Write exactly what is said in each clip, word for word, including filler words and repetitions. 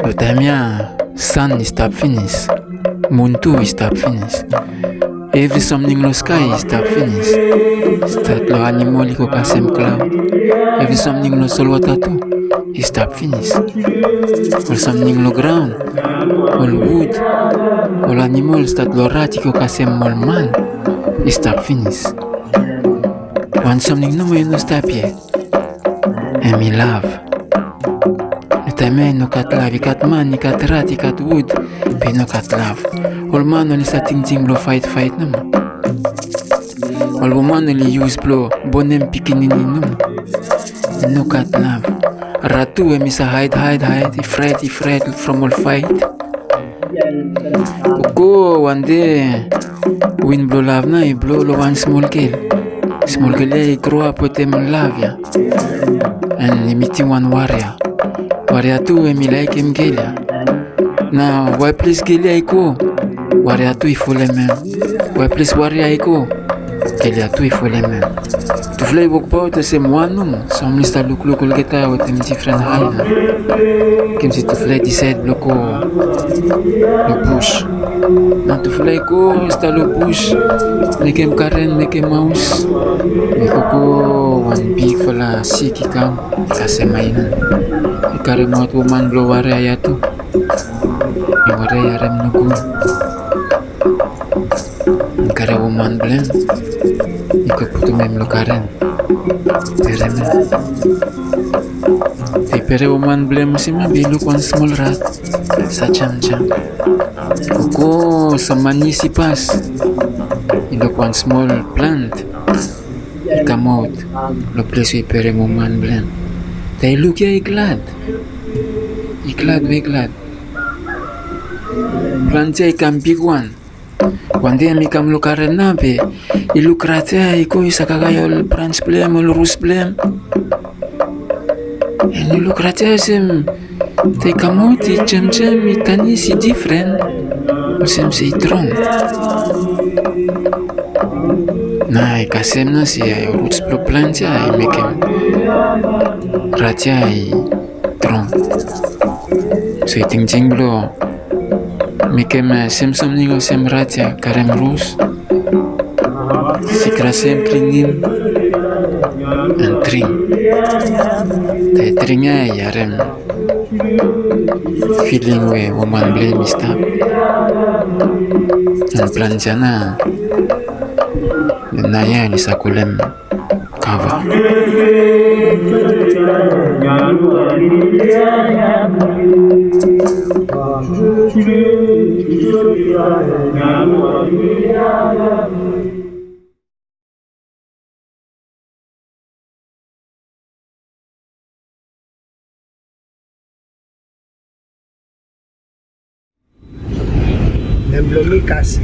Lo taem ya, san i stap finis. Mun tu i stap finis. Evri samting lo skae i stap finis. Stat lo animol i go kasem klaod. Evri samting lo solwota tu i stap finis. Ol samting lo graon, ol wud, ol animol, stat lo rat i go kasem ol man, i stap finis. Wan samting nomo i no stap yet. Hemi lav. Lo taem ya i no gat lav, i gat man, i gat rat, i gat wud, be i no gat lav. Ol man oli save tingting blo faet faet nomo. Ol woman oli yus blo bonem pikinini nomo. I no gat lav. Rat tu hemi save haed haed haed, i fraet i fraet from ol faet. Koko, wan dei win blo lav nao i blo lo wan smol gel. Smol gel ya i groap wetem lav ya. An i mitim wan waria. Waria tu hemi laekem gel ya. Nao wae ples gel ya i go, waria tu i folem hem. Wae ples waria i go, gel ya tu i folem hem. Tufala i wokbaot olsem wan nomo. Famili i stap lukluk olgeta wetem difren ae nao. Mekem se tufala i disaed blo go lo bus. Nao tufala i go stap lo bus, mekem garen, mekem haos. Be koko, wan bigfala sik i kam, i kasem aelan. I karemaot woman blo waria ya tu. Be waria i harem nogud. I karem woman blo hem, i go putum hem lo garen. Perem hem. Be i perem woman blo hem olsem ya, be i luk wan smol rat i save jamjam. Koko, sam manis i pas, i luk wan smol plant i kamaot lo ples we i perem woman blo hem. Taem i luk ya i glad. I glad we i glad. Plant ya i kam bigwan. Wan dei hem i kam lo garen nao be i luk rat ya i go i save kakae ol brans blo hem, ol rus blo hem. An i luk rat ya olsem taem i kamaot i jamjam, i tanis, i difren. Olsem se i trong. Nao i kasem nao se ruts blo plant ya i mekem rat ya i trong. So i tingting blo mekem, eh, sem samting olsem rat ya, karem rus, sikrasem, klinim, an dring. Taem i dring ya i harem filing we woman blo hem i stap. An plant ya nao, nao ya oli save kolem kava. Nem blo mi Kasi.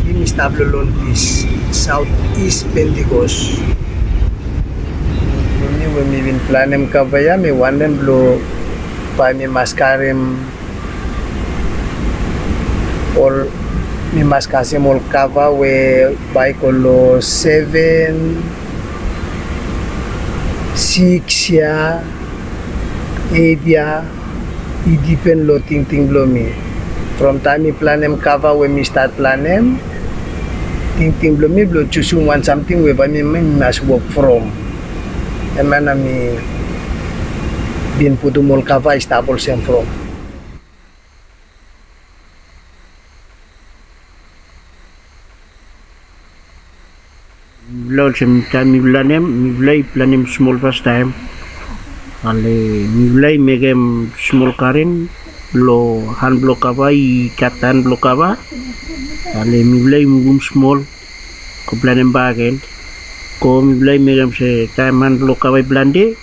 Mi stap lo Lone Fish, South East Pentecost. Blo mi, we mi bin planem kava ya, mi wantem blo bae mi mas karem ol, mi mas kasem ol kava we bae i go lo seven, six ya, eight ya, i dipen lo tingting blo mi. From taem mi planem kava we mi stat planem, tingting blo mi blo jusum wan samting we bae mi, mi mas wok from. Hemia nao mi bin putum ol kava i stap olsem from. Mifala olsem taem mifala nem, mifala i planem smol fastaem. Ale mifala i mekem smol garen lo han blo kava, i gat han blo kava. Ale mifala i muvum smol, go planem bakegen. Go mifala i mekem se taem han blo kava i plante,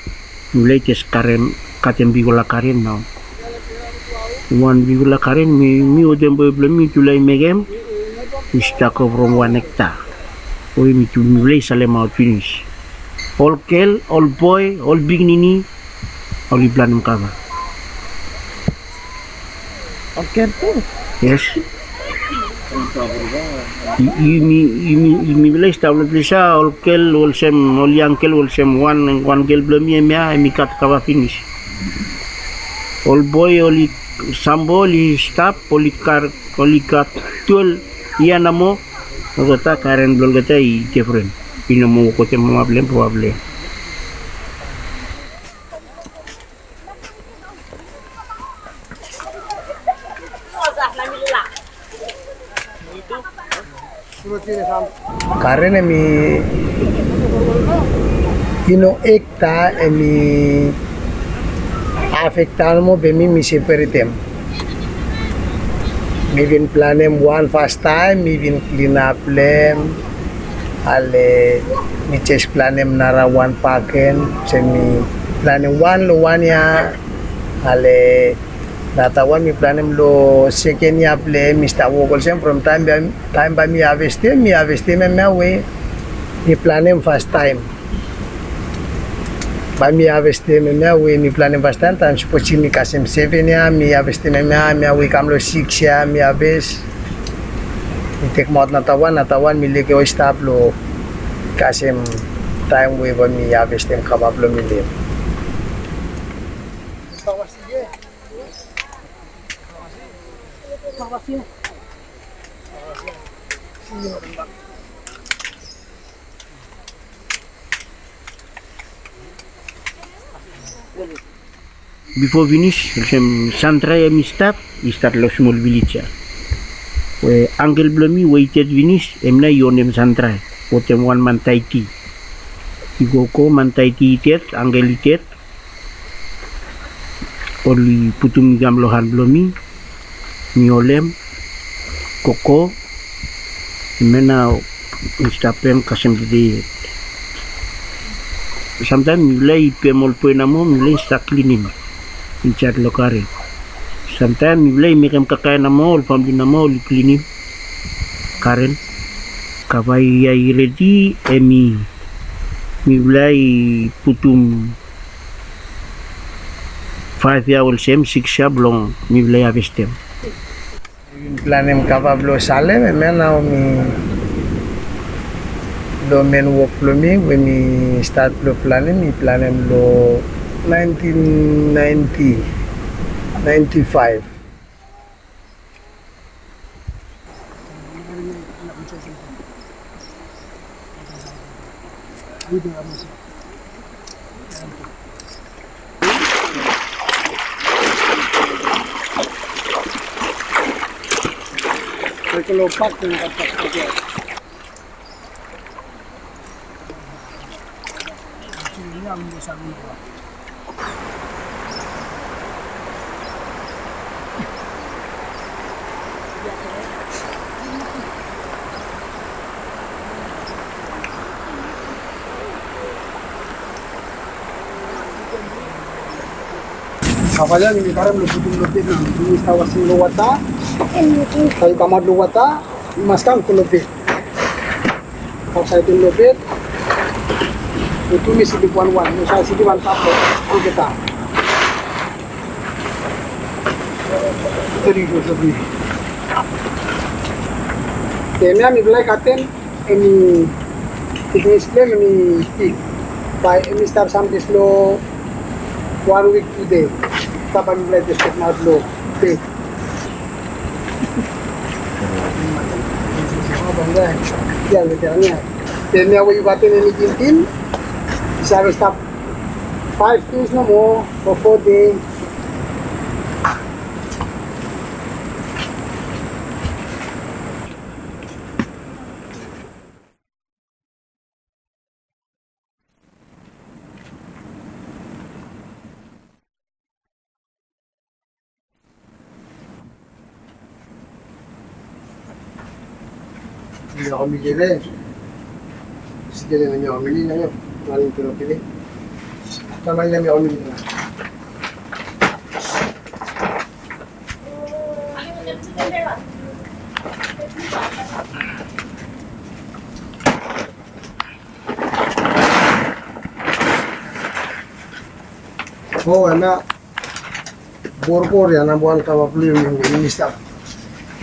mifala i jes karem, katem bigfala garen nao. Wan bigfala garen mi, mi wetem boe blo mi tufala i mekem, i stap go from wan hekta. We mi tu, mifala i salemaot finis. Ol gel, ol boe, ol pikinini, oli planem kava. Ol gel tu? Yes. Yu, yumi, yumi, mifala i stap long ples ya, ol gel olsem, ol yang gel olsem wan, wan gel blong mi hemia, hemi gat kava finis. Ol boe oli, sam boe oli stap, oli gat, oli gat twelve yia nomo. Olgeta, karen blong olgeta i defren. I no moa wok wetem mama blong hem, papa blong hem. Karen hemi, i no ekta, hemi haf ekta nomo be mi, mi separetem. Mi bin planem wan fastaem, mi bin klinap long hem. Ale mi jes planem nara wan bagen, se mi planem wan long wan ya. Ale nara wan mi planem long seken ya blong hem, mi stap wok olsem from taem bae, taem bae mi havestem, mi havestem hemia we mi planem fastaem. Bae mi havestem hemia we mi planem fastaem, taem sipos mi kasem seven ya, mi havestem hemia, hemia we i kam long six ya, mi haves. Mi tekemaot nara wan, nara wan mi lego i stap long kasem taem we bae mi havestem kava blong mi long hem. Bifo finis, olsem Sandra hemi stap, i stat long smol vilej ya. We angkel blong mi we i ded finis, hem nao i onem Sandra wetem wan man Taiti. I gogo, man Taiti i ded, angkel i ded. Oli putum i kam long han blong mi, mi holem, gogo, hemia nao mi stap pem kasem tede yet. Samtaem mifala i pem ol boe nomo, mifala i stap klinim insaed long karen. Samtaem mifala i mekem kakae nomo, ol famle nomo oli klinim karen. Kava ya i redi, hemi, mifala i putum faef ya olsem, sikis ya blong mifala i havestem. Mi bin planem kava blong salem, hemia nao mi long men wok blong mi we mi stat blong planem, mi planem long naentin naenti, naenti faef. Kava ya yumi karem long putum long bed nao. Yumi stap wasem long wota. Taem yu kamaot long wota, yu mas kam go long bed. Kam saed long bed. Yumi slip wanwan. Yu save slip antap long olgeta. Hemia mifala i katem, hemi, piknis blong hem hemi big. Bae hemi stap samting long wan wik tude. Afta bae mifala i jes tekemaot long bed. Hemia we yu katem hemi tintin, yu save stap faef dei nomo, o fo dei. Mo hemia borgor ya namba wan kava blong yumi we yumi stap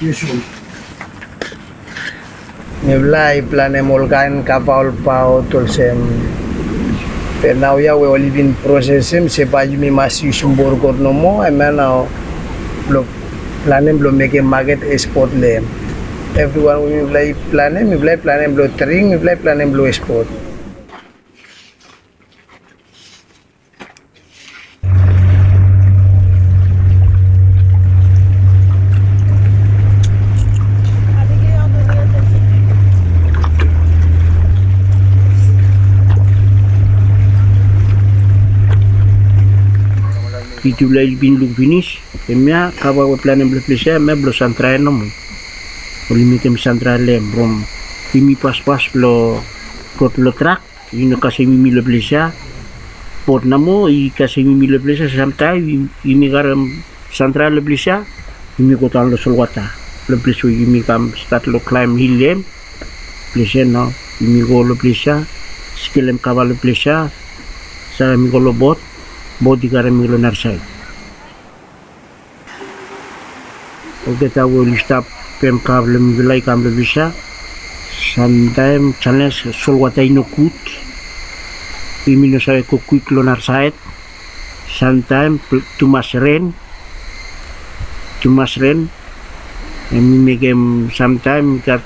yusum. Mifala i planem ol kaen kava ol paot olsem. Be naoia we oli bin prosesem se bae yumi mas yusum borgor nomo, hemia nao blong planem blong mekem maket, ekspot long hem. Evriwan we mifala i planem, mifala i planem blong dring, mifala i planem blong ekspot. Yutufala i bin luk finis, hemia kava we planem blong ples ya, hemia blong sandrae nomo. Oli mekem sandrae long hem from yumi paspas long rod long trak. I no kasem yumi long ples ya. Bot nomo i kasem yumi long ples ya. Samtaem yumi karem sandrae long ples ya, yumi godaon long solwota, long ples we yumi kam stat long klaem hil ya. Ples ya nao yumi go long ples ya, skelem kava long ples ya. Saem i go long bot, bot i karem i go long narasaed. Olgeta we oli stap pem kava blong mifala i kam long ples ya. Samtaem janis solwota i nogud. Yumi no save go kwik long narasaed. Samtaem tumas ren. Tumas ren. Hem i mekem samtaem i gat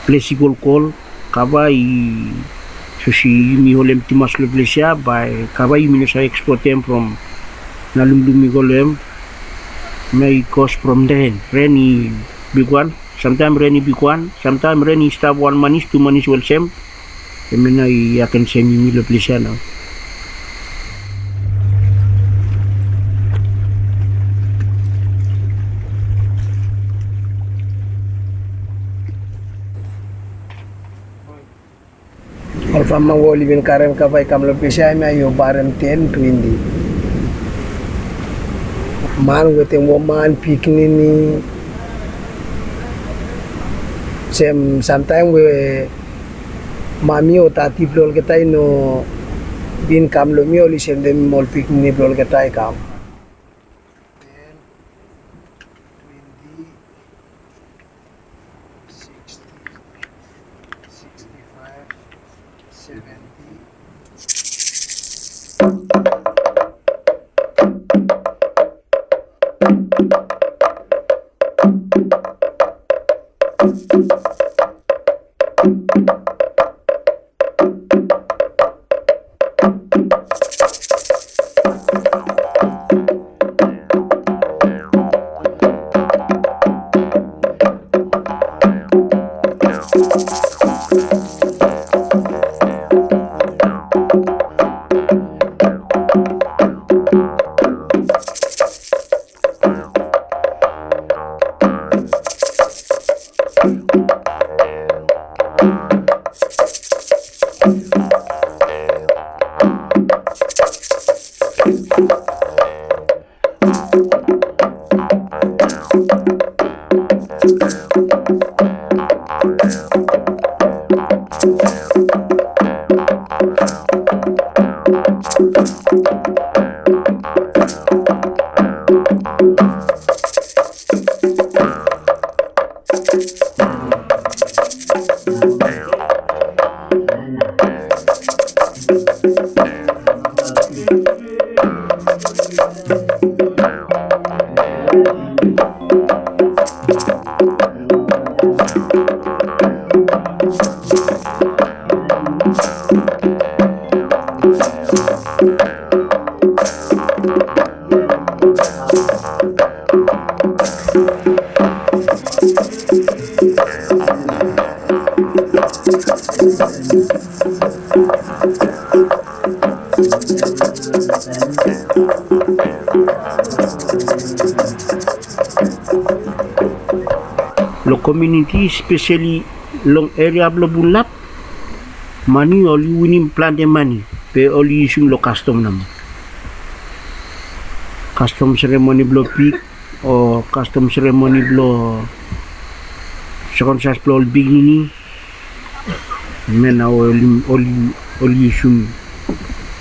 ples i kolkol. Kava i, sapos yumi holem tumas long ples ya, bae kava yumi no save ekspotem from nalumlum i go long hem. Hemia i kos from ren. Ren i bigwan. Samtaem ren i bigwan. Samtaem ren i stap wan manis, tu manis we olsem. Hemia nao i agensem yumi long ples ya nao. Ol fama we oli bin karem kava i kam long ples ya, hemia i ovarem ten twenti. Man wetem woman, pikinini, olsem samtaem we mami o dadi blong olgeta i no bin kam long mi, oli sendem ol pikinini blong olgeta i kam. Ten, twenti, siksti, sikstifaef, seventi. Long komuniti, speseli long eria blong Bunlap, mani oli winim plante mani, be oli yusum long kastom nomo. Kastom seremoni blong pig o kastom seremoni blong sekonsaes blong ol pikinini. Hemia nao oli, oli, oli yusum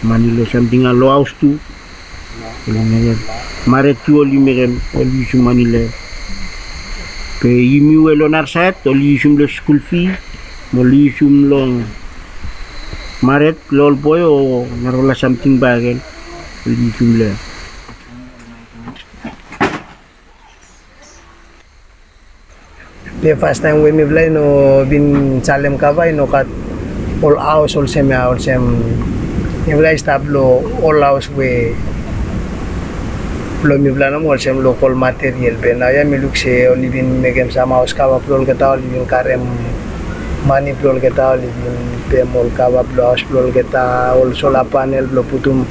mani long samting ya, long haos tu. Maret tu oli mekem, oli yusum mane long hem. Be yumi we long nara saed oli yusum long skul fi, oli yusum long maret long ol boe o narafala samting bakegen oli yusum long hem. Be fastaem we mifala i no bin salem kava i no gat ol haos olsem ya, olsem mifala i stap long ol haos we blong mifala nomo olsem lokol material. Be naoia mi luk se oli bin mekem sam haos kava blong olgeta, oli bin karem mane blong olgeta, oli bin pem ol kava blong haos blong olgeta, ol sola panel blong putum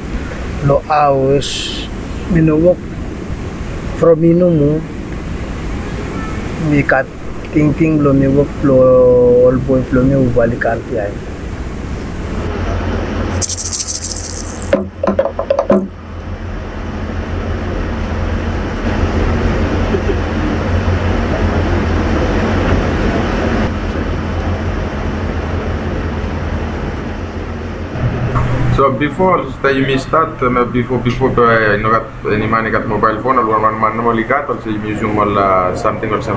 long haos. Mi no wok from mi nomo. Mi gat tingting blong mi wok blong ol boe blong mi hufala i kam biaen. So bifo, olsem yumi stat, bifo, bifo, i no gat eni man i gat mobael fon, oli wanwan man nomo oli gat, olsem yumi yusum ol samting olsem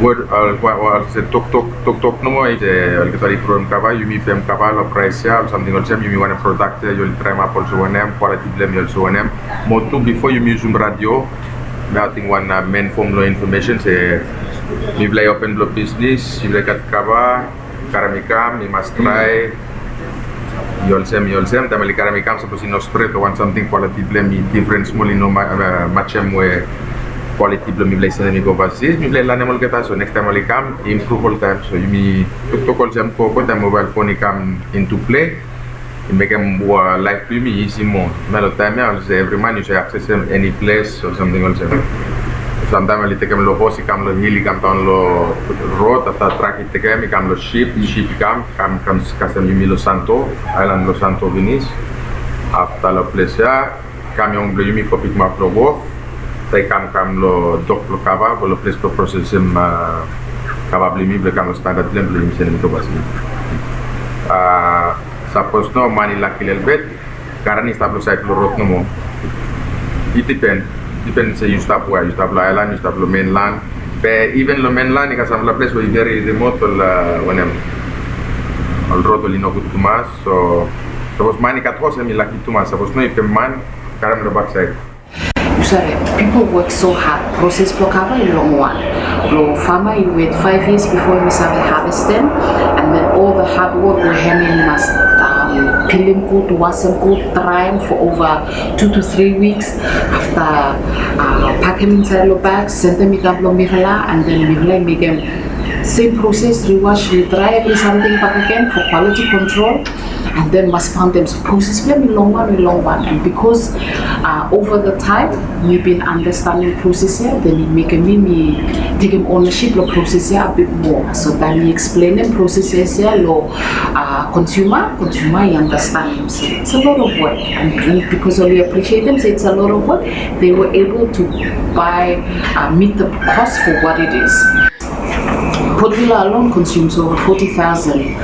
wod, olsem toktok, toktok nomo, olgeta oli trowem kava, yumi pem kava long praes ya, ol samting olsem, yumi wanem prodak ya, oli traem ap olsem wanem, kwaliti blong hem i olsem wanem. Mo tu bifo yumi yusum radio, mi ating wan men fom long infomesen se mifala i open blong bisnis, mifala i gat kava, karem i kam, i mas trae i olsem, i olsem, taem oli karem i kam, sapos i no stret o wan samting, kwaliti blong hem i difren smol, i no matsem we kwaliti blong mifala i sendem i go ovasis. Mifala i lanem olgeta, so nekstaem oli kam i impruv oltaem. So yumi toktok olsem, gogo taem mobael fon i kam into play, i mekem laef blong yumi isi moa. Nao long taem ya olsem evri man yu save aksesem eni ples o samting olsem. Samtaem oli tekem long hos i kam long hil, i kam daon long rod, afta trak i tekem i kam long sip, sip i kam, kam, kam kasem yumi long Santo, aelan blong Santo finis. Afta long ples ya kam yong blong yumi go pikimap long wof. Afta i kam, kam long dok blong kava, go long ples blong prosesem kava blong yumi blong i kam long standad blong hem blong yumi sendem i go ovasis. Sapos no man i laki lelebet, garen i stap long saed blong rod nomo. I dipen, dipen se yu stap wea, yu stap long aelan, yu stap long menlan. Be iven long menlan i gat samfala ples we i veri rimot, ol wanem, ol rod oli nogud tumas. So sapos man i gat hos hem i laki tumas, sapos no i pem man karem long baksaed. Yu save, pipol wok so had. Proses blong kava i longwan. Blong fama i wet faef yias bifo hem i save havestem. And then ol the hard work we hem i mas pilim gud, wasem gud, draem for ova tu to tri wiks. Afta pakem insaed long bag, sendem i kam long mifala, and then mifala i mekem sem proses, riwas, ridrae evri samting bakegen for kwaliti kontrol. And then mas faonem se proses blong hem i longwan, i longwan. And bikos ova the taem mi bin andastanem proses ya, then i mekem mi, mi tekem ownaship long proses ya a bit moa. So taem mi eksplenem proses ya long konsuma, konsuma i andastanem se it's a lot of work. And bikos oli apresietem se it's a lot of work, they were able to buy, meet the cost for what it is. Port Vila alone consumes over forty thousand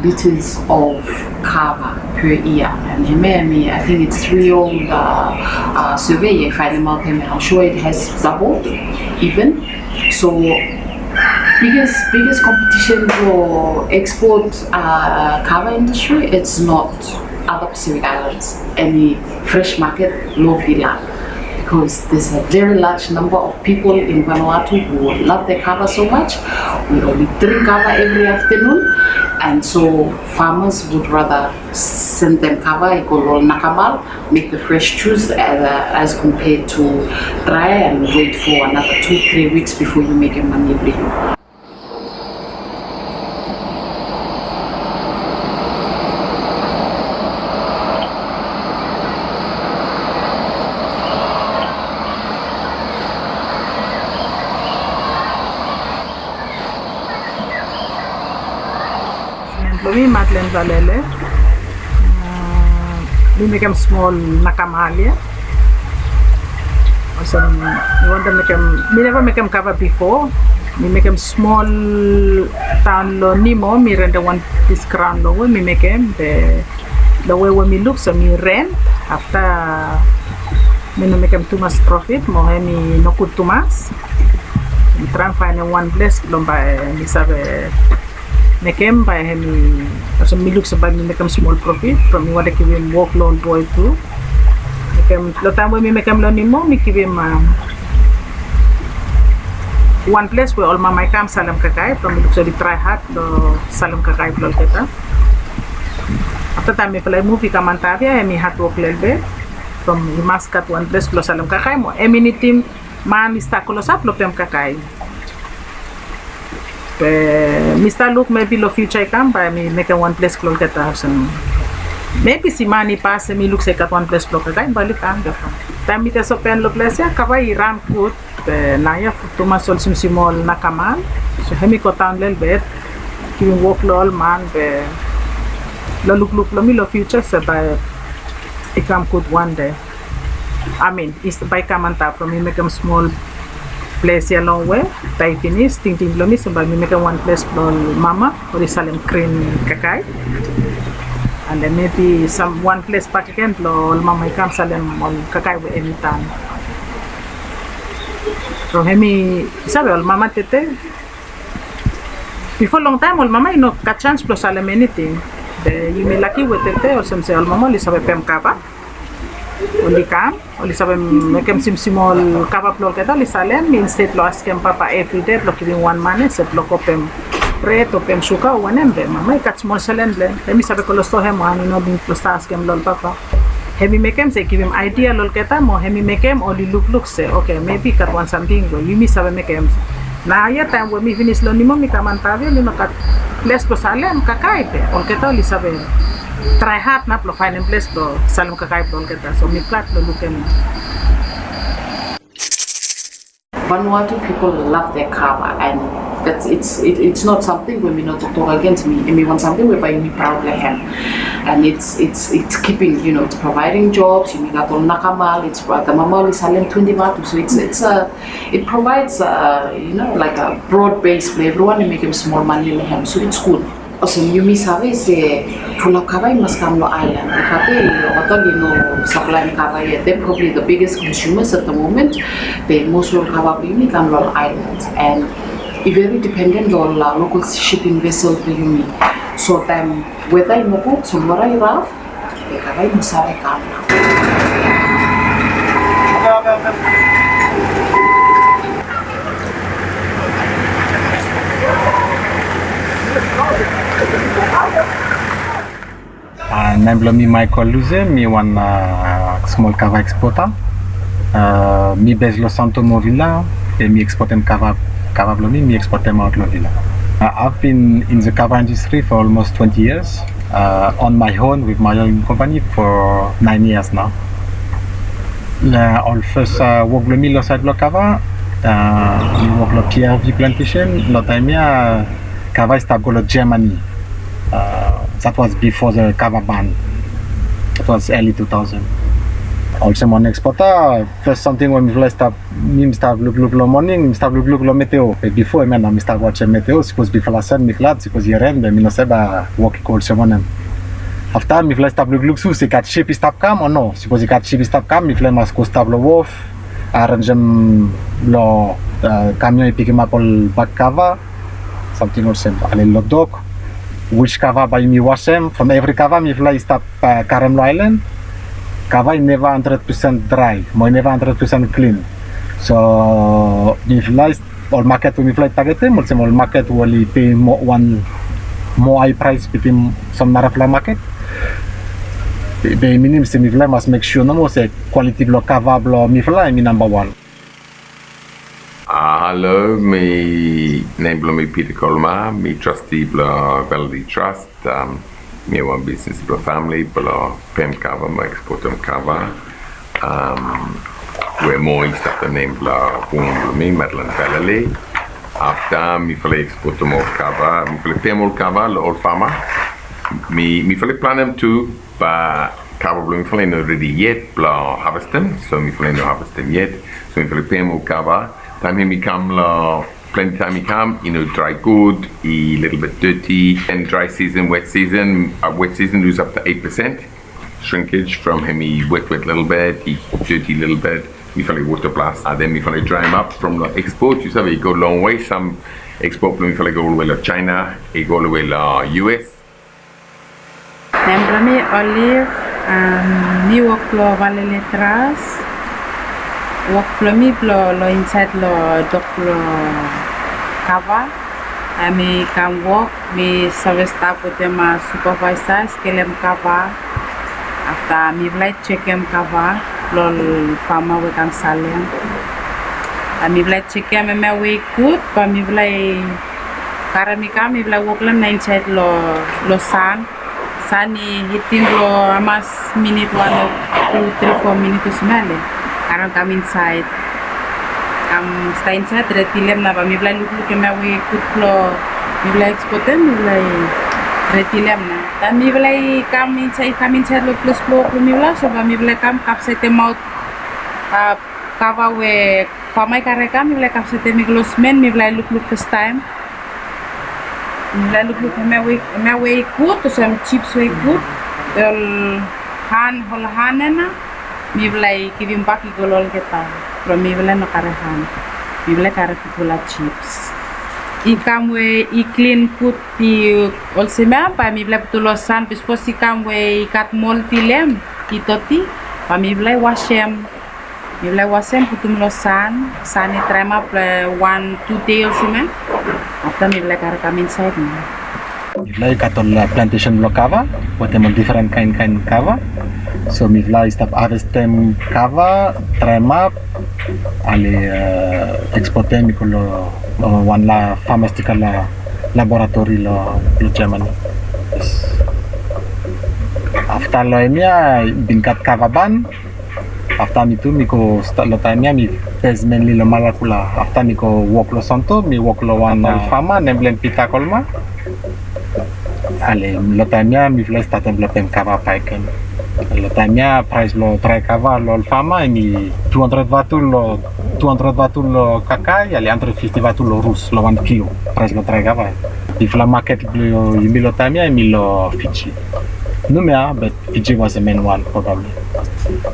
liters of kava per year. And hemia, I think it's three year old survey, if I remember, I'm sure it has doubled even. So biggest, biggest competition for export kava industry, it's not other Pacific Islands. Any fresh market long Vila, because there's a very large number of people in Vanuatu who love their kava so much. We only drink kava every afternoon, and so farmers would rather sendem kava i go long ol nakamal, make the fresh juice, as compared to drae and wait for another two, three weeks before you make your money. Blong mi Madeleine Valele. Mi mekem smol nakamal ya. Olsem mi wantem mekem, mi neva mekem kava bifo. Mi mekem smol taon long Nimo, mi rentem wan pis graon long we mi mekem, be long we we mi luk, so mi rent. Afta Mi no mekem tumas profit mo hemi no gud tumas. Mi traem faenem wan ples blong bae mi save mekem bae hemi, olsem mi luk se bae mi mekem smol profit from mi wantem givim wok long ol boe tu. Mekem long taem we mi mekem long Nimo mi givim wan ples we ol mama i kam salem kakae from mi luk se oli trae had long salem kakae blong olgeta. Afta taem mifala i muv i kam antap ia hemi hadwok lelebet from i mas gat wan ples blong salem kakae mo hemi nidim man i stap klosap long pem kakae. Be mi stap luk mebi long fiuja i kam bae mi mekem wan ples blong olgeta olsem. Mebi se man i pas hemi luk se i gat wan ples blong kakae bae oli kam. Be taem mi jes open long ples ia kava i ran gud. Be naoia tumas ol simsim ol nakamal. So hemi godaon lelebet. Givim wok long ol man be long lukluk blong mi long fiuja se bae i kam gud wan dei. Amin, i bae i kam antap from mi mekem smol ples ia longwe. Bae i finis tingting blong mi se bae mi mekem wan ples blong ol mama oli salem grin kakae. And then mebi sam wan ples bakegen blong ol mama i kam salem ol kakae we hemi tan. So hemi, yu save ol mama tete, bifo longtaem ol mama i no gat janis blong salem eniting. Be yumi laki we tete olsem se ol mama oli save pem kava. Oli kam, oli save mekem simsim ol kava blong olgeta oli salem, insted blong askem papa evride blong givim wan mane se blong go pem bred o pem suga o wanem. Be mama i gat smol selen blong hem. Hemi save go long stoa hem o ani no nid blong stap askem long ol papa. Hemi mekem se i givim aedia long olgeta mo hemi mekem oli lukluk se oke, mebi i gat wan samting we yumi save mekem. Naoia taem we mi finis long Nimo mi kam antap ia mi no gat ples blong salem kakae be olgeta oli save trae had nao blong faenem ples blong salem kakae blong olgeta. So mi glad blong lukim. Vanuatu people love their kava, and that's, it's, it, it's not something we mi no toktok against. Mi, hemi wan samting we bae mi proud long hem. And it's, it's, it's keeping, you know, it's providing jobs. Yumi gat ol nakamal, it's, uh, the mama oli salem twenti vatu. So it's, it's a, it provides, uh, you know, like a broad base blong evriwan i mekem smol mane long hem. So it's good. Olsem yumi save se fulap kava i mas kam long aelan. Be olgeta oli no saplaem kava yet. They're probably the biggest consumers at the moment. Be mos ol kava blong yumi i kam long ol aelan. And i very dependent long ol, uh, local shipping vessel blong yumi. So taem weta i nogud, samwara i raf, be kava i no save kam nao. Uh, nem blong mi Michael Luze, mi wan, uh, smol kava exporter. Uh, mi base long Santo mo Vila, be mi exportem kava, kava blong mi, mi exportem aot long Vila. Uh, I've been in the kava industry for almost twenty years. Uh, on my own with my own company for nine years now. Uh, ol fes, uh, wok blong mi long saed blong kava, uh, mi wok long P R V plantation. Long taem ia kava i stap go long Germany. Uh, that was before the kava ban. That was early two thousand. Olsem wan exporter, fes samting we mifala i stap mi, mi stap lukluk long moning, mi stap lukluk long meteo. Be bifo hemia nao mi stap wajem meteo, sapos bifala san mi glad, sapos i ren be mi no save bae wok i go olsem wanem. Afta mifala i stap lukluk se i gat sip i stap kam o no. Sapos i gat sip i stap kam mifala i mas go stap long wof, arenjem long, uh, kamion i pikimap ol bag kava, samting olsem, ale long dok, which kava bae yumi wasem, from evri kava mifala i stap uh, karem long aelan, kava i neva handred pesen drae mo i neva handred pesen klin. So mifala i, ol maket we mifala i tagetem olsem ol maket we oli pei moa, wan moa hae praes bitim sam narafala maket. Be i minim se mifala i mas mek sua nomo se kwaliti blong kava blong mifala hemi nambawan. Ah, halo, mi, nem blong mi Peter Colmar, mi trustee blong Validity Trust. Um, mi wan bisnis blong famili blong pem kava mo ekspotem kava. Um, we moa i stap long nem blong woman blong mi, Madeline Vallely. Afta mifala i ekspotem ol kava, mifala i pem ol kava long ol fama. Mi, mifala i planem tu, be kava blong mifala i no redi yet blong havestem, so mifala i no havestem yet. So mifala i pem ol kava. Taem hemi kam long, plante taem i kam, i no drae gud, i litel bit doti. And dry season, wet season, uh, wet season lose up to eight percent. Shrinkage from hemi wetwet lelebet, i doti lelebet, mifala i water blast, and then mifala i draem ap from long export. Yu save, i go longwe, sam export blong mifala i go olwe long China, i go olwe long U S. Nem blong mi Olive, um, mi wok long Valele Trust. Wok blong mi blong long insaed long dok blong kava. Taem mi kam wok, mi save stap wetem supervisor, skelem kava. Afta mifala i jekem kava long ol fama we kam salem. Bae mifala i jekem hemia we i gud, bae mifala i karem i kam, mifala i wok long hem nao insaed long, long san. San i hitim long hamas minit, wan o tu, tri, fo minit olsem ia, le karem kam insaed. Kam stap insaed, redi long hem nao, bae mifala i lukluk hemia we i gud blong mifala i ekspotem, mifala i redi long hem nao. Taem mifala i kam insaed, kam insaed long ples blong wok blong mifala, so bae mifala i kam kapsaetemaot, a, kava we fama i karem i kam, mifala i kapsaetem i go long smen, mifala i lukluk fastaem. Mifala i lukluk hemia we, hemia we i gud, olsem chips we i gud. Ol han, ol han ia nao mifala i givimbak i go long olgeta, blong mifala i no karem han. Mifala i karem gudfala chips. I kam we i klin gud, i olsem ia, bae mifala i putum long san, be sapos i kam we i gat molti long hem, i doti, bae mifala i wasem. Mifala i wasem, putum long san, san i draem ap long wan tu dei olsem ia. Afta mifala i karem kam insaed nao. Mifala i gat ol, a, plantesen blong kava, wetem ol difren kaen kaen kava. So mifala i stap havestem kava, draem ap, ale, a, ekspotem i go long, a, wan la-, pharmaceutical, a, laboratori long, long Germany. Afta long hemia i bin gat kava ban. Afta mi tu mi go stap long taem ia, mi base mainly long Malakula. Afta mi go wok long Santo, mi wok long wan, a, fama nem blong hem Peter Colma. Ale, long taem ia mifala i statem blong pem kava bakegen. Long taem ia praes blong drae kava long ol fama hemi tu handred vatu long, tu handred vatu long Kakai, ale handred fifti vatu long Rus, long wan kilo, praes blong drae kava. Bigfala maket blong yumi long taem ia hemi long Fiji. Noumea, be Fiji was the main one, probably.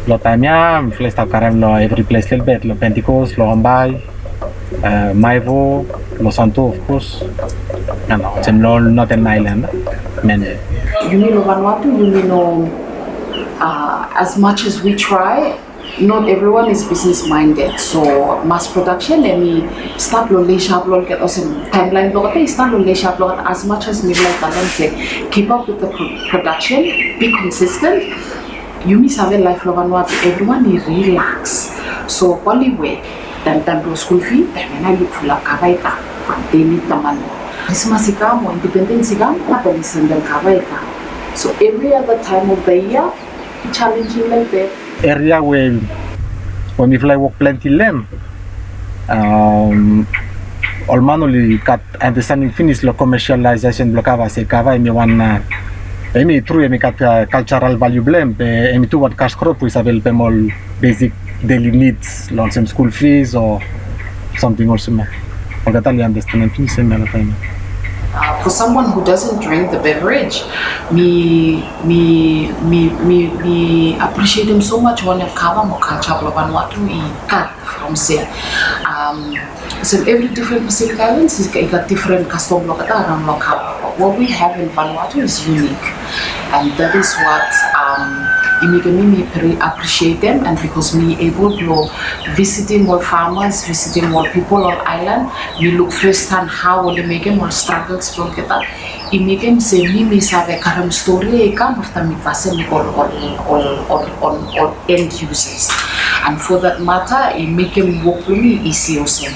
Long taem ia mifala i stap karem long evri ples lelebet, long Pentecost, long Hombai, a, Maevo, long Santo, of course. Ia nao, olsem long ol Northern Island, mainly. Yumi long Vanuatu, yumi no, a, as much as we try, not everyone is business minded. So mass production, hemi stap long leisure blong olgeta, olsem taemlaen blong olgeta i stap long leisure blong olgeta. As much as mifala i talem se keep up with the pro-, production, be consistent. Yumi save laef long Vanuatu, everyone i relax. So kwali we taem, taem blong skul fi, taem ia nao i luk fulap kava i kam from daily taman. Krismas i kam o Independens i kam, taem i sendem kava i kam. So every other time of the year, challenging lelebet. Eria we, we mifala i wok plante long hem, um, ol man oli gat understanding finis long commercialization blong kava, se kava hemi wan, a, hemi tru, hemi gat, a, cultural value blong hem, be hemi tu wan cash crop we i save helpem ol basic daily needs, long olsem school fees o samting olsem ia. Olgeta oli understand finis hemia long taem ia. Uh, for someone who doesn't drink the beverage, mi, mi, mi, mi, mi appreciatem so much wanem kava mo culture blong Vanuatu i gat from se. Um, so every different Pacific Islands i gat, i gat different custom blong olgeta around long kava. But what we have in Vanuatu is unique. And that is what, um, i mekem mi, mi pre-, appreciatem, and because mi able blong visitim ol farmers, visitim ol pipol long aelan, mi luk firsthand hao oli mekem ol struggles blong olgeta. I mekem se mi, mi save karem stori ia i kam afta mi pasem i go long ol, ol, ol, ol, ol end users. And for that matter, i mekem wok blong mi isi olsem.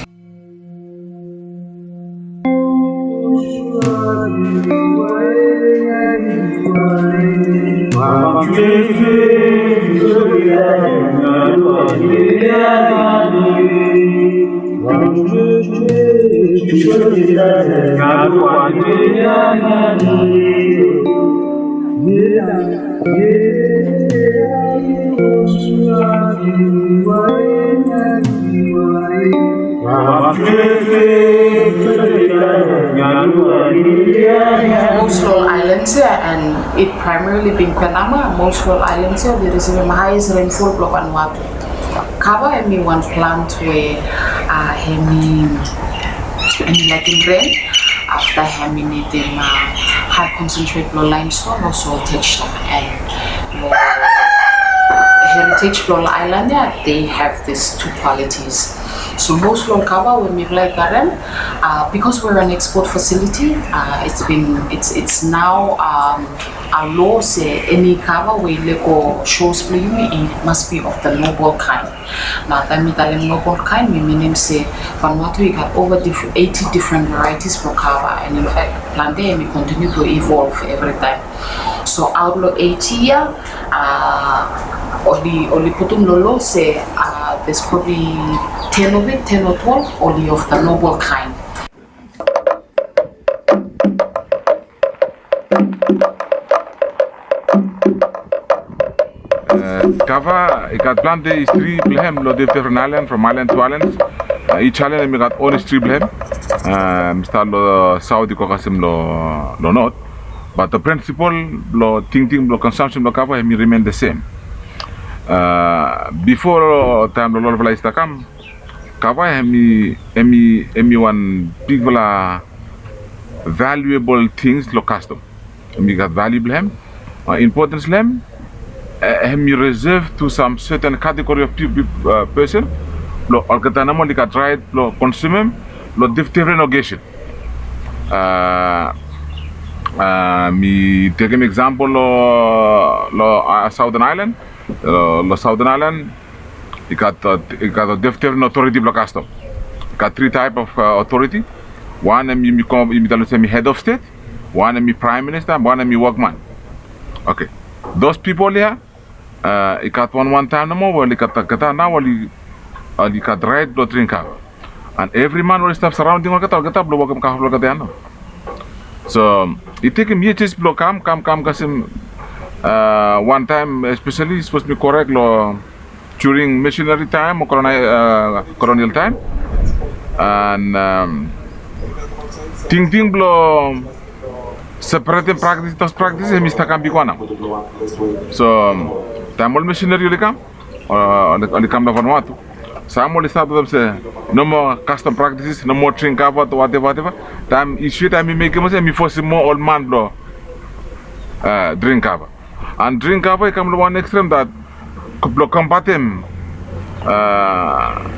Most long islands ia, and It primarily being Penama, most ol islands ia oli risivim highest rainfall blo Vanuatu. Kava hemi wan plant we, uh, hemi, hemi laekem ren, afta hemi nidim, uh, high concentrate blo limestone, also texture, and, uh, heritage blo ol island ia, they have these two qualities. So most lo ol kava we mifala i karem, uh, because we're an export facility, uh, it's been, it's, it's now, um, a law se eni kava we i lego shores blo yumi, it must be of the noble kind. Nao taem mi talem noble kind, mi minim se Vanuatu i gat ova dif-, eighty different varieties blo kava, and in fact plante hemi continue to evolve every time. So out lo eighty ia, uh, oli, oli putum lo law se, uh, there's probably ten of it, ten or twelve, oli of the noble kind. Uh, kava i gat plante history blo hem lo dif-, different island, from island to island. Uh, each island hemi gat own history blo hem. Uh, mi stat lo south i go kasem lo, lo north. But the principle blo tingting blo consumption blo kava hemi remain the same. Uh, bifo taem blo ol olfala i stap kam, kava hemi, hemi, hemi wan bigfala valuable things lo kastom. Hemi gat value blo hem, uh, importance lo hem, uh, hemi reserve to some certain category of peop-, peop-, uh, person. Blo olgeta nomo oli gat right blo konsumem lo dif-, different occasion. Uh, uh, mi tekem example lo, lo, uh, Southern Island. Uh, lo Southern Island, i gat, uh, i gat, uh, dif-, different authority blo kastom. I gat three type of, uh, authority. Wan hemi, yumi talem se hemi head of state, wan hemi prime minister, wan hemi wokman. Okay. Those people ia, uh, i gat wan, wan taem nomo we oli gat, olgeta nao oli, oli gat right blo dring kava. And evri man we oli stap surrounding olgeta, olgeta blo wokem kava blo olgeta ia nao. So i tekem years blo kam, kam, kam kasem, uh, wan taem, especially sapos mi korek lo during missionary taem o coloni-, uh, colonial taem. And, um, tingting blo separatem practice, those practices hemi stap kam bigwan nao. So taem ol missionary oli kam, uh, oli, oli kam lo Vanuatu, sam oli stat wetem se no more custom practices, no more dring kava o whatever, whatever. Taem issue taem mi mekem olsem, mi fosem moa ol man blo, uh, dring kava. And dring kava i kam lo wan extreme that blo combatem, uh,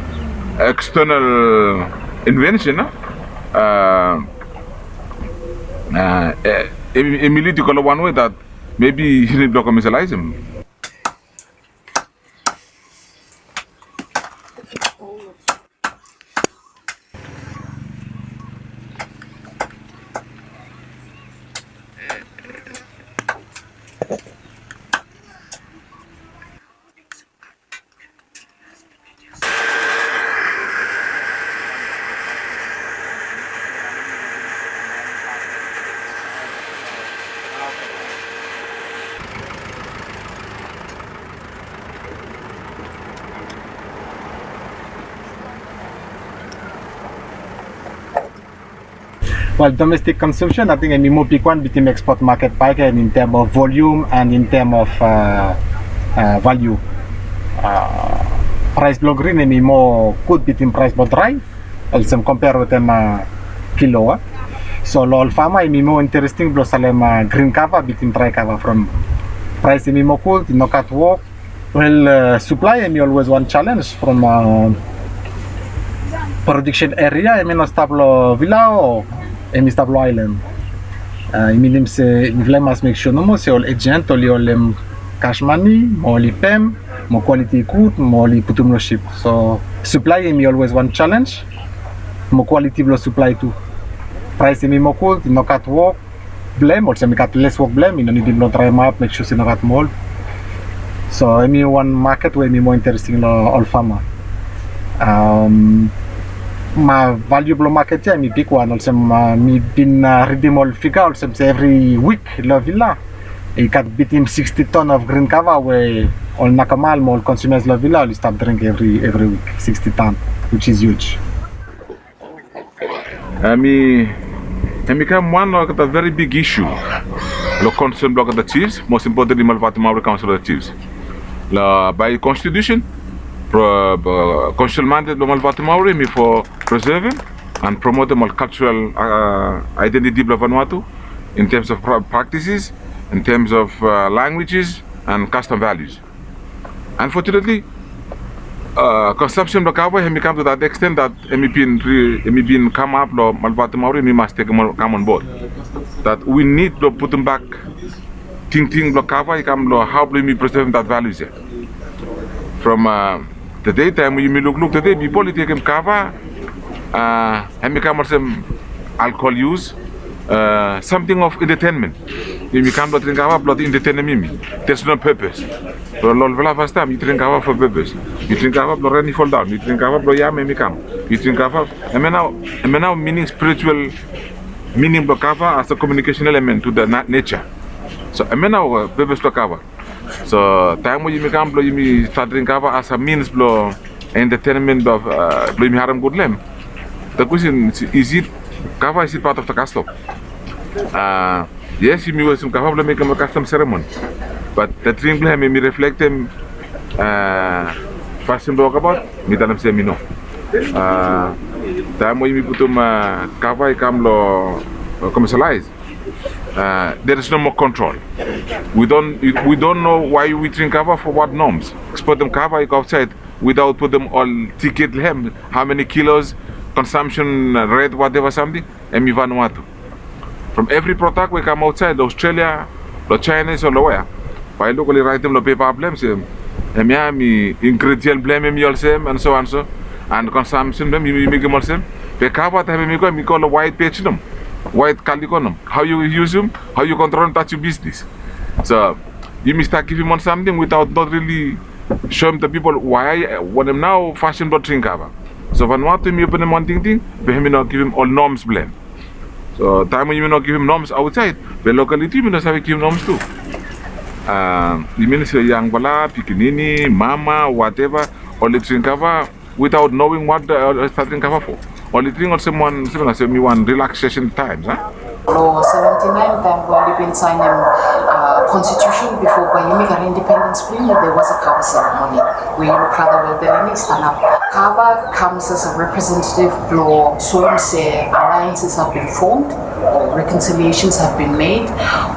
external invention, uh, uh, eh, hemi, hemi lead i go lo wan way that maybe i nid blo commercialisem. Wel, domestic consumption, ating hemi moa bigwan bitim export market bae gen in term of volume and in term of, uh, uh, value. Uh, praes blo grin hemi moa gud bitim praes blo drae, olsem compare wetem, uh, kilo, uh. So lo ol fama hemi moa interesting blo salem, uh, grin kava bitim drae kava from praes hemi moa gud, i no gat wok, Wel, uh, supply hemi always wan challenge from, uh, production area, hemi no stap lo villa o hemi stap lo island. Uh, i minim se mifala i mas make sure nomo se ol agent oli holem cash money mo oli pem mo quality gud mo oli putum lo ship. So supply hemi always wan challenge mo quality blo supply tu. Price hemi moa gud, i no gat wok, blem, olsem i gat les wok blem, i no nidim blo draem ap, make sure se i no gat mold. So hemi wan maket we hemi moa interesting lo ol fama. Um, ma value blo maket ia hemi bigwan, olsem, uh, mi bin, uh, ridim ol figa olsem se evri wik lo villa i gat bitim sixty ton of grin kava we ol nakamal mo ol consumers lo villa oli stap dring evri, evri wik, sixty ton, which is huge. Hemi, hemi kam wan olgeta very big issue. lo concern blo olgeta chiefs, most importantly Malvatumauri Council of the Chiefs. Lo by constitution, pro, uh, constitutional mandate blo Malvatumauri hemi for preserving and promoting ol cultural, uh, identity blo Vanuatu in terms of pra, practices, in terms of, uh, languages and custom values. Unfortunately, uh, consumption blo kava hemi kam to that extent that hemi bin ri, hemi bin kamap lo Malvatumauri, hemi mas tekem kam on board that we need blo putum bak tingting blo kava i kam lo hao blo yumi preserving that values ia. From, uh, tede taem we yumi lukluk tede pipol i tekem kava, uh, hemi kam olsem alcohol use, uh, something of entertainment. Yumi kam blo dring kava blo entertainem yumi. There's no purpose. Lo olfala fastaem yu dring kava for purpose. Yu dring kava blo ren i foldaon. Yu dring kava blo yam hemi kam. Yu dring kava, hemia nao, hemia nao meaning, spiritual meaning blo kava as a communication element to the na, nature. So hemia nao, uh, purpose blo kava. So taem we yumi kam blo yumi stat dring kava as a means blo entertainment blo, uh, blo yumi harem gud lo hem. The question is, is it, kava, is it part of the custom? Uh, yes, yumi westem kava blo mekem ol custom ceremony. But the dring blo hem hemi reflektem, uh, fasin blo wokbaot, mi talem se hemi no. Uh, taem we yumi putum, uh, kava i kam lo, uh, commercialize. Uh, there is no more control. We don't, we don't know why we drink kava, for what norms. Ekspotem kava i go aotsaed without putum ol tiket lo hem, how many kilos, consumption rate, whatever samting, hemi Vanuatu. From evri prodak we i kam aotsaed lo Australia, lo China, so lo wea, bae yu luk oli raetem lo pepa blo hem se hemia hemi ingredient blo hem hemi olsem and so and so, and consumption blo hem hemi mekem olsem. Be kava taem hemi go, hemi go lo white page nomo, white calico nomo. Hao yu yusum, hao yu kontrolem, that's your business. So yumi stap givim wan samting without not really soem the people why, wanem nao fasin blo dring kava. So Vanuatu hemi openem wan tingting be hemi no givim ol norms blo hem. So taem we yumi no givim norms aotsaed, be locally tu yumi no save givim norms tu. Uh, yumi no se yangfala, pikinini, mama, whatever, oli dring kava without knowing what, uh, oli stap dring kava for. Oli dring olsem wan, olsem hemi wan relaxation times, a? Lo seventy-nine, taem we oli bin saenem, uh, constitution bifo bae yumi karem independence blo yumi, there was a kava ceremony we yumi brata Weltereni i stanap. Kava comes as a representative blo soem se alliances have been formed, or reconciliations have been made,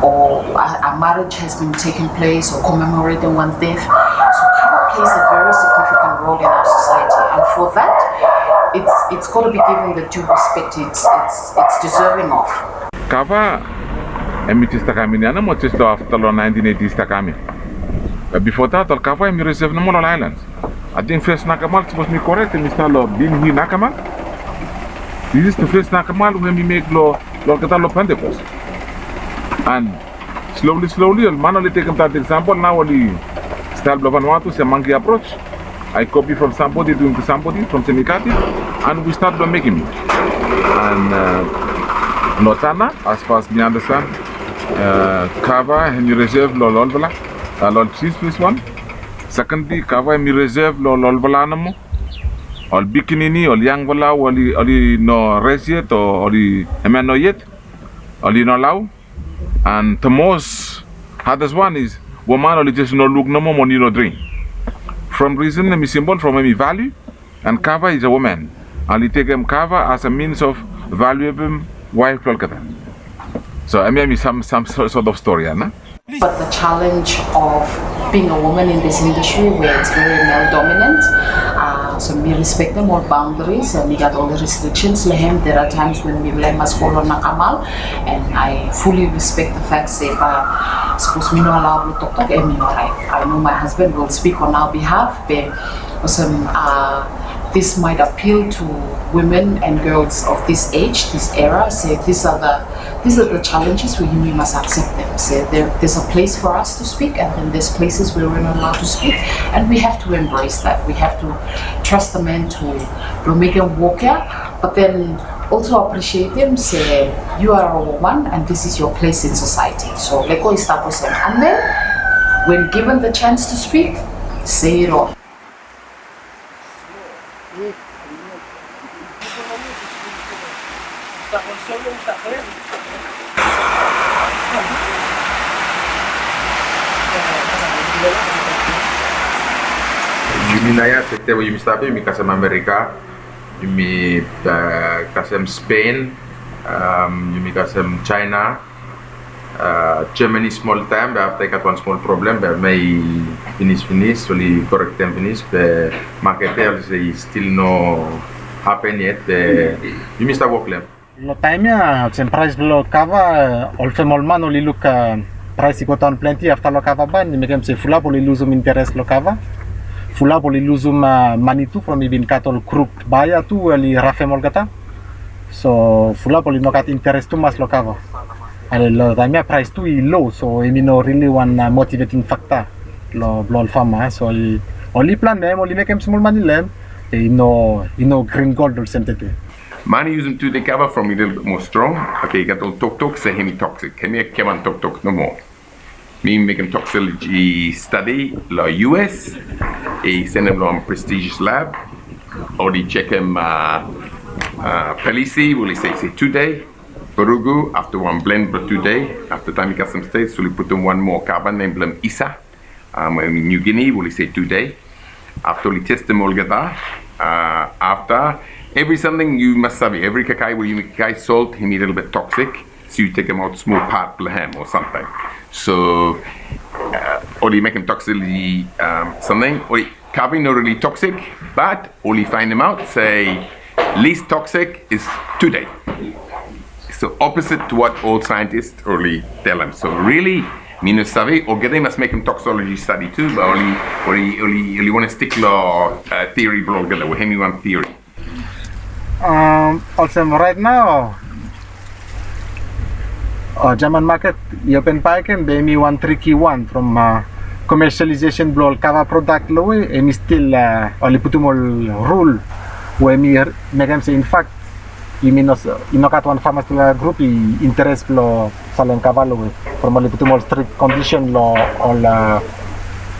or a, a marriage has been taken place, or commemorating one death. So kava plays a very significant role in our society, and for that, it's, it's got to be given the due respect it's, it's, it's deserving of. Kava hemi jes stap kam ia nomo jes lo afta lo nineteen eighty i stap kam ia. Be bifo that ol kava hemi reserve nomo lo ol islands. Ating fes nakamal, sapos mi korek, hemi stap lo Binhi nakamal. This is the first nakamal we hemi mek lo, lo olgeta lo Pentecost. And slowly, slowly ol man oli tekem that example, nao oli, style blo Vanuatu se monkey approach. I copy from somebody, doing to somebody, from Senikati, and we start blo mekem. And, uh, lo Tanna, as far as mi understand, uh, kava hemi reserve lo ol olfala, uh, lo ol chiefs, first one. Secondly, kava hemi reserve lo ol olfala nomo. Ol pikinini, ol yangfala, oli, oli no res yet, o oli, hemia no yet, oli no allow. And the most hardest one is woman, oli jes no luk nomo mo oli no dring. From reason hemi simple, from hemi value, and kava is a woman. Oli tekem kava as a means of valuem waef blo olgeta. So hemia hemi sam, sam so, sort of story ia, a? But the challenge of being a woman in this industry where it's very male dominant, uh, so mi respektem ol boundaries, uh, mi gat ol restrictions lo hem. There are times when mi, mi mas go lo nakamal, and I fully respect the fact se, uh, sapos mi no allow blo toktok, hemi oraet. I know my husband will speak on our behalf, be olsem, uh, this might appeal to women and girls of this age, this era, se these are the, these are the challenges we, yumi mas akseptem. Se there, there's a place for us to speak, and then there's places where we're not allowed to speak, and we have to embrace that. We have to trust the men to, blo mekem wok ia, but then also appreciatem se you are a woman and this is your place in society. So lego i stap olsem. And then, when given the chance to speak, say it all. Yumi naoia tede we yumi stap ia, yumi kasem Amerika, yumi, uh, kasem Spain, um, yumi kasem China, uh, Germany smol taem, be afta i gat wan smol problem, be hemia i finis finis, oli korektem finis, be maket ia oli se i stil no hapen yet, be yumi stap wok lo hem. Lo taem ia, olsem praes blo kava, olsem ol man oli luk, a, praes i godaon plante afta lo kava ban, i mekem se fulap oli lusum interes lo kava. Fulap oli lusum, a, mane tu from i bin gat ol kruk baea tu we oli rafem olgeta. So fulap oli no gat interes tumas lo kava. Ale lo taem ia praes tu i lo, so hemi no rili wan, a, motiveting fakta lo, blo ol fama. So oli, oli planem, oli mekem smol mane lo hem, i no, i no grin gol olsem tede. Man i yusum tude kava from i lelebet moa strong. Oke, i gat ol toktok se hemi toxic. Hemia i giaman toktok nomo. Mi mekem toxicology stadi lo U S. I sendem lo wan prestigious lab. Oli jekem, a, a, Palisi, we oli se, se tude. Barugu, afta wan blen blo tude. Afta taem i kasem stage, oli putum wan moa kava nem blo hem Isa. Um, New Guinea, we oli se tude. Afta oli testem olgeta, a, afta evri samting yu mas save, evri kakae we yumi kakae, solt, hemi lelebet toxic. So yu tekemaot smol pat blo hem o samting. So, a, oli mekem toxicology, um, samting, oli, kava i no rili toxic, bat oli faenemaot se least toxic is tude. So opposite to what ol saentis oli talem. So rili, mi no save, olgeta i mas mekem toxicology stadi tu, be oli, oli, oli, oli wantem stik lo, a, theory blo olgeta, we hemi wan theory. Um, olsem raet nao, a, German maket i open bakegen, be hemi wan triki wan from, a, commercialization blo ol kava prodak lo we, hemi stil, a, oli putum ol rul we hemi mekem se, in fact, yumi no, i no gat wan pharmaceutical group i interes blo salem kava lo we. From oli putum ol strict condition lo ol, a,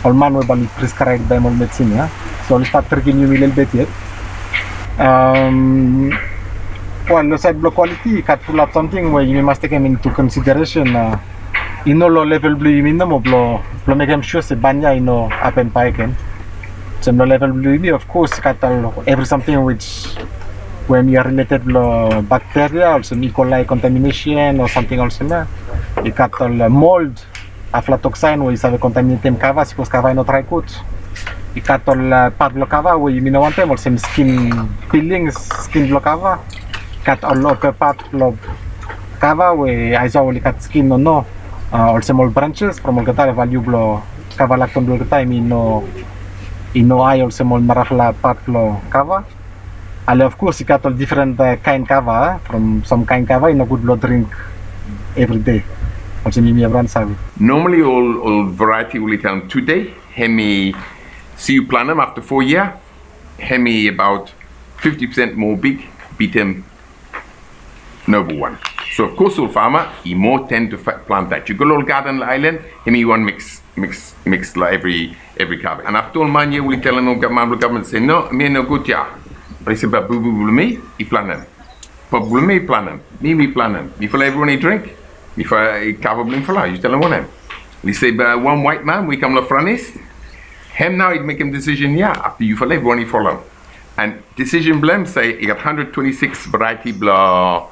ol man we bae oli prescribem ol medicine ia. So oli stat trikim yumi lelebet yet. Um, wel, lo saed blo quality, i gat fulap samting we yumi mas tekem into consideration, a, i no lo level blo yumi nomo blo, blo mekem sua se ban ia i no hapen bakegen. Olsem lo level blo yumi, of course, i gat ol evri samting which we hemi related lo bacteria, olsem E. coli contamination o samting olsem ia. I gat ol, a, mold, aflatoxin we i save kontaminetem kava, sapos kava i no drae gud. I gat ol, a, pat blo kava we yumi no wantem, olsem skin peelings, skin blo kava. I gat ol lower pat blo kava we aiso oli gat skin o no. A, olsem ol branches from olgeta, value blo kava lakton blo olgeta hemi no, i no hae olsem ol narafala pat blo kava. Ale of course i gat ol difren, a, kaen kava, from sam kaen kava i no gud blo dring evri dei. Olsem yumi evriwan save. Normally ol, ol variety we oli talem tude, hemi, se yu planem afta fo yia, hemi abaot fifti pesen moa big bitim noble wan. So of course ol fama i moa tend to fa-, plant that. Yu go lo ol garden lo aelan, hemi wan mix, mix, mix lo evri, evri kava. An afta ol man ia we oli talem ol gavman, ol gavman se, "No, hemia i no gud ia." Oli se, "Be bubu blo mi i planem. Papa blo mi i planem. Mi, mi planem. Mifala evriwan i dring. Mifala i kava blo mifala." Yu talem wanem? Oli se, "Be wan waet man we i kam lo Franis, hem nao i mekem disisen ia afta yufala evriwan i folem." An disisen blo hem se i gat hundred twenty-six variety blo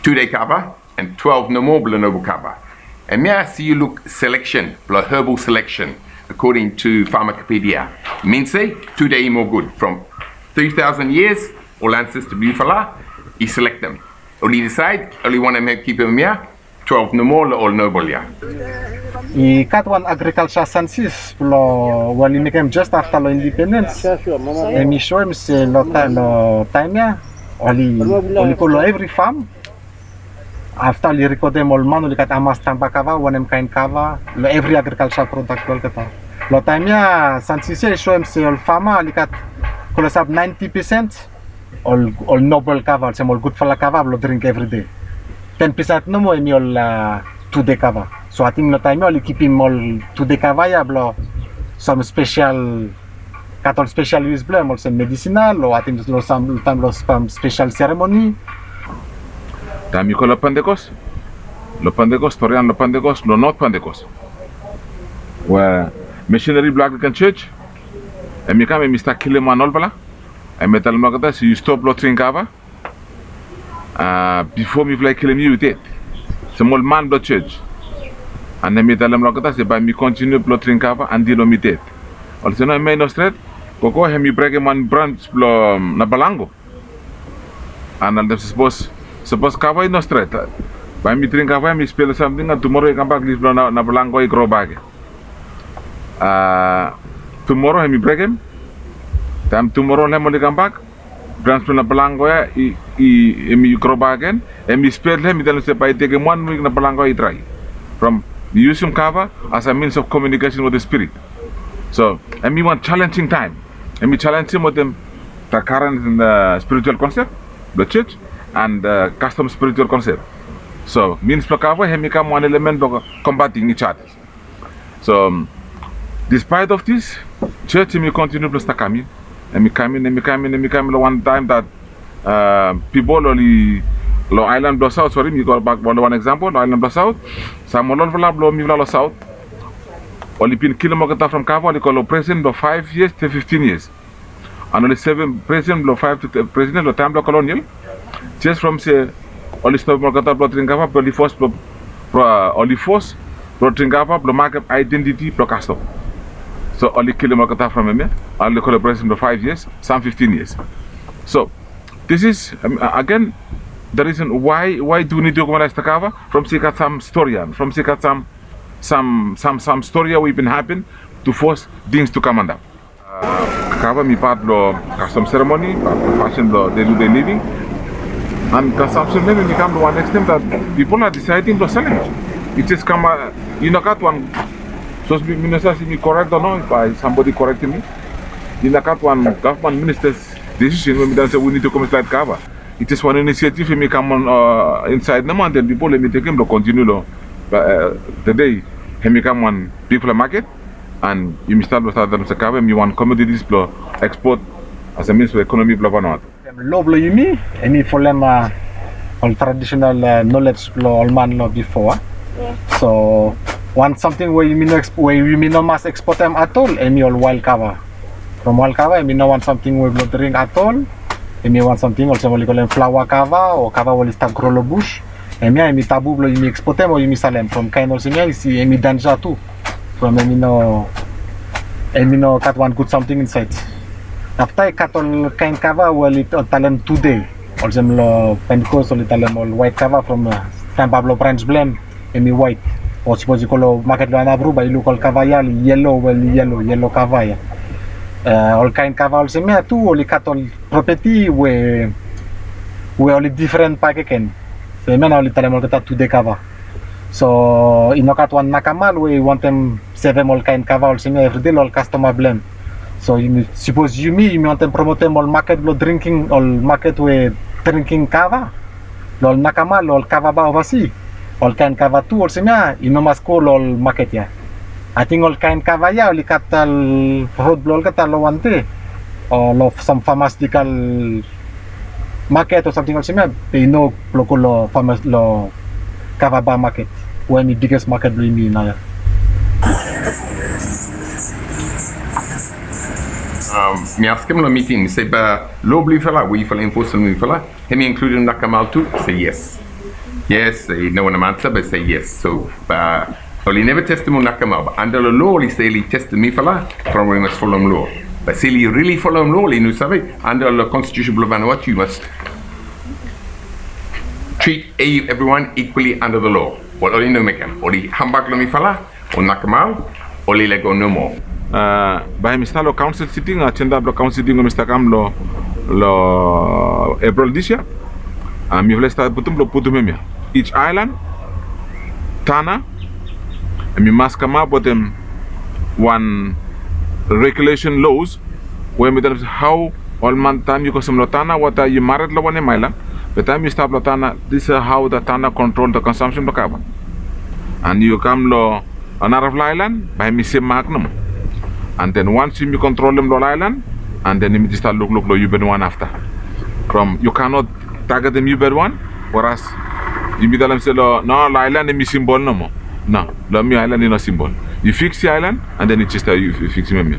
tude kava an twelve nomo blo noble kava. An hemia se yu luk selection blo herbal selection according to Pharmacopedia. Min se tude i moa gud. From three thousand years ol ancestor blo yufala i selektem. Oli disaed oli wantem kipim hemia twelve nomo lo ol noble ia. I gat wan agriculture census blo, we oli mekem just afta lo independens. Hemi soem se lo ta-, lo taem ia oli, oli go lo evri fam. Afta oli rikodem ol man oli gat hamas tamba kava, wanem kaen kava, lo evri agriculture prodak blo olgeta. Lo taem ia census ia i soem se ol fama oli gat klosap ninety percent ol, ol noble kava, olsem ol gudfala kava blo dring evridei. Ten pesen nomo hemi ol, a, tude kava. So ating lo taem ia oli kipim ol tude kava ia blo sam spesel, gat ol spesel yus blo hem, olsem medisinal o ating lo sam, taem lo sam spesel seremoni. Taem yu go lo Pentecost, lo Pentecost, storian lo Pentecost, lo North Pentecost. We misinari blong Anglican Church hemi kam, hemi stap kilim wan olfala. Hemi talem olgeta se yu stop long dring kava. A, bifo mifala i kilim yu, yu ded. Olsem ol man blong church. An hemi talem olgeta se bae mi kontiniu blong dring kava antil we mi ded. Olsem nao hemia i no stret. Gogo hemi brekem wan brans blong nabalango. An olsem sapos, sapos kava i no stret, bae mi dring kava, mi spel samting, an tumoro i kambak lif blong nabalango i gro bak agen. A, tumoro hemi brekem. Taem tumoro hem oli kambak, brans blong nabalango ya i, i, hemi gro bak agen. Hemi spel hem, i talem se bae i tekem wan wik nabalango i drae. From mi yusum kava as a means of communication with the spirit. So hemi wan challenging taem. Hemi challengem wetem the current spiritual concept blong church and custom spiritual concept. So means blong kava hemi kam wan element blong combating each other. So despite of this, church hemi kontiniu blong stap kam in. Hemi kam in, hemi kam in, hemi kam in long wan taem that pipol oli long aelan blong Saot, sori, mi go bak long wan eksampol long aelan blong Saot. Sam ol olfala blong mifala long Saot oli bin kilim olgeta from kava, oli go long presen blong five years to fifteen years. An oli sevem presen blong five to ten, presen long taem blong kolonial. Jes from se oli stopem olgeta blong dring kava, be oli fos blong, oli fos blong dring kava blong makem aedentiti blong kastom. So oli kilim olgeta from hemia, oli go long presen blong five years, sam fifteen years. So this is, um, again, the reason why, why do we need to recognize the kava? From se i gat sam stori ya, from se i gat sam, sam, sam, sam stori ya we i bin hapen to force things to kam antap. Kava hemi pat blong kastom seremoni, pat blong fasin blong day to day living. An consumption blong hem hemi kam long wan eksten that pipol are deciding blong selem. I jes kam, i no gat wan, sapos mi, mi no save se mi korek o no, bae sambodi korektem mi. I no gat wan gavman minista's decision we mi talem se we need to commercialize kava. I jes wan inisiativ hemi kam on insaed nomo, an then pipol hemi tekem blong kontiniu long tede hemi kam wan bigfala maket. An yumi stap long stap talem se kava hemi wan commodities blong ekspot as a means blong ekonomi blong Vanuatu. Lo blong yumi hemi folem ol traditional knowledge blong ol man long bifo. So wan samting we yumi no, we yumi no mas ekspotem atol hemi ol wael kava. From wael kava hemi no wan samting we blong dring atol. Hemi wan samting olsem oli kolem flaoa kava o kava we oli stap gro long bus. Hemia hemi tabu blong yumi ekspotem o yumi salem. From kaen olsem ia i si hemi denja tu. From hemi no, hemi no gat wan gud samting insaed. Afta i gat ol kaen kava we oli talem tude. Olsem long Pentecost oli talem ol waet kava from taem bab long brens blong hem hemi waet. O sapos yu go long maket long Anabru bae yu luk ol kava ia oli yelo, we oli yelo, yelo kava ia. Ol kaen kava olsem ia tu oli gat ol propeti we, we oli difren bakegen. So hemia nao oli talem olgeta tude kava. So i no gat wan nakamal we i wantem sevem ol kaen kava olsem ia evride long ol kastoma blong hem. So yumi, sapos yumi, yumi wantem promotem ol maket blong dringking, ol maket we dringking kava long ol nakamal, long ol kava ba ovasi, ol kaen kava tu olsem ia i no mas go long ol maket ia. Ating ol kaen kava ia oli gat ol rod blong olgeta long wan de o long sam pharmaceutical maket o samting olsem ia, be i no blong go long farmers long kava ba maket we hemi biges maket blong yumi naoia. Mi askem long miting, mi se, be lo blong yufala we yufala enfos long yufala, hemi inkludem nakamal tu? Se yes. Yes, i no wantem ansa be se yes. So be oli neva testem ol nakamal, be anda long lo oli se oli testem mifala from we mas folem lo. Be se oli rili folem lo, oli no save. Anda long konstitusen blong Vanuatu yu mas trit evriwan ikwali anda long lo. Wel oli no mekem, oli hambak long mifala, ol nakamal oli lego nomo. Bae hemi stap long kaonsel siting, ajenda blong kaonsel siting we hemi stap kam long, long Epril dis yia. Mifala i stap putum blong putum hemia. Each aelan, tana, hemi mas kamap wetem wan regulation laws we hemi talem se hao ol man, taem yu kasem long tana, weta yu mared long wanem aelan, be taem yu stap long tana, this is how the tana control the consumption blong kava. An yu kam long narafala aelan, bae hemi sem mak nomo. An then once yumi kontrolem long ol aelan, an then yumi jes stap lukluk long yubetwan afta. From yu cannot targetem yubetwan, weras yumi talem se long, no, long aelan hemi simbol nomo. No, long mi aelan i no simbol. Yu fiksi aelan, and then yu jis, yu fiksim hem ya.